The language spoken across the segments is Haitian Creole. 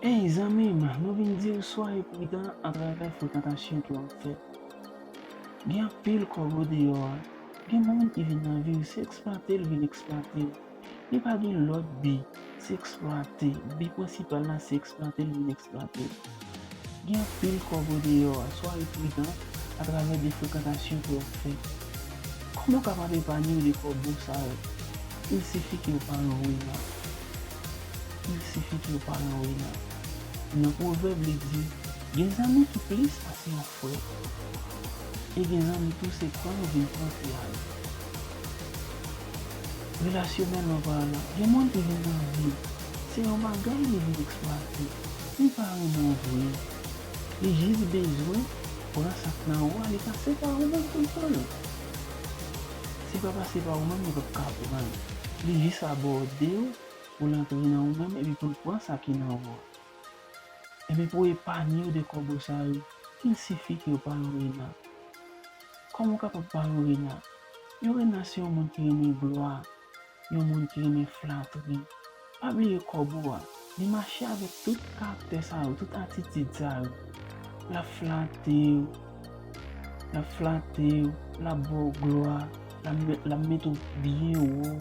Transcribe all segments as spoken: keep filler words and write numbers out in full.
Ey zanmi m, nou vin di w swaye pridan atravè frekantasyon ke w ap fè. Gen anpil kòbo deyò a. Gen moun ki vin nan vi w, se eksplwate l vin eksplwate w. Li pa gen lòt bi, se eksplwate. Bi prensipal la se eksplwate l vin eksplwate w. Gen anpil kòbo deyò a, swaye pridan atravè de frekantasyon ke w ap fè. Kòman w kapab epanye w de kòbo sa yo? Il sifi ke w pa yon rena. Il sifi ke w pa yon rena. Nan pwovèb li di, gen zanmi ki plis pase yon frè. E gen zanmi tou se pran yo vin pran fi a yo. Relasyonèlman palan, gen moun ki vin nan vi w, se yon bagay li vin eksplwate. Li pa renmen w vre. Li jis bezwen pran sa k nan ou a, li pase pa ou menm pou l pran l. Se pa pase pa ou menm li p ap ka pran l. Li jis abòde w pou l antre nan ou menm epi pou l pran sa ki nan ou a. Ebyen pou w epanye w de kòbo sa yo, il sifi ke w pa yon rena. Kòman w kapab pa yon rena? Yon rena se yon moun ki renmen glwa, yon moun ki renmen flatri. Pa bliye kòbo a, li mache avèk tout karaktè sa yo, tout atitid sa yo. L ap flate w, l ap flate w, l ap ba w glwa, l ap met, l ap mete w byen wo,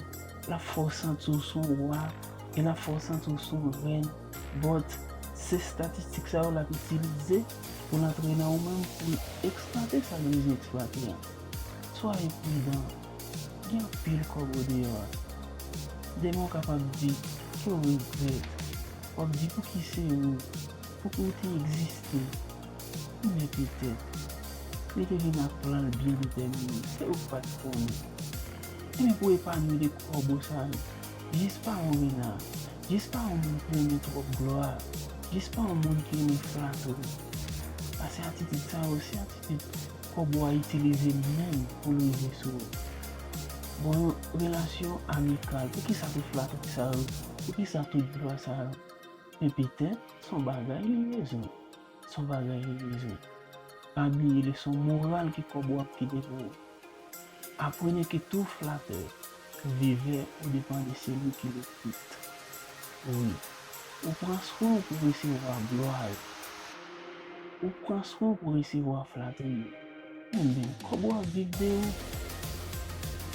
l ap fè w santi w se yon wa, e l ap fè w santi w se yon rèn. But, se estatistik sa yo l ap itilize pou l antre nan ou menm pou l eksplwate sa l bezwen eksplwate a. Swaye pridan, gen anpil kòbo deyò a. Demen w kapab di ke w regrèt. W ap di pouki se ou, pouki w te egziste. Men petèt, li te vin ak plan l byen detèmine, se ou k pa t konnen. Ebyen pou w epanye w de kòbo sa yo, jis pa yon rena, jis pa yon moun ki renmen twòp glwa, jis pa yon moun ki renmen flatri. Paske atitid sa yo se atitid kòbo a itilize menm pou l rive sou ou. Bon, yon relasyon amikal, poukisa tout flatri sa yo? Poukisa tout glwa sa yo? Men petèt, se yon bagay li bezwen. Se yon bagay li bezwen. Pa bliye leson moral ke kòbo ap kite pou ou. Apprenez que tout flatteur vivait au dépens de celui qui l'écoute. Wi, ou pran swen w pou resevwa glwa yo. Ou pran swen w pou resevwa flatri yo. Enben, kòbo ap viv de ou.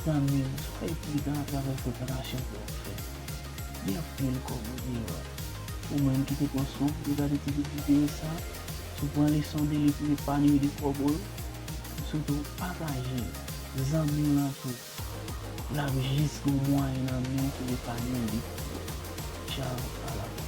Zanmi m, swaye pridan atravè frekantasyon ke w ap fè. Gen anpil kòbo deyò a. Ou menm ki te pran swen w pou te gade ti videyo sa, si w pran leson de li pou epanye w de kòbo yo, m swete w pataje l, zanmi w lan tou. L ap jis gen yon mwayen nan men w pou epanye l de kòbo. Tchaw, a la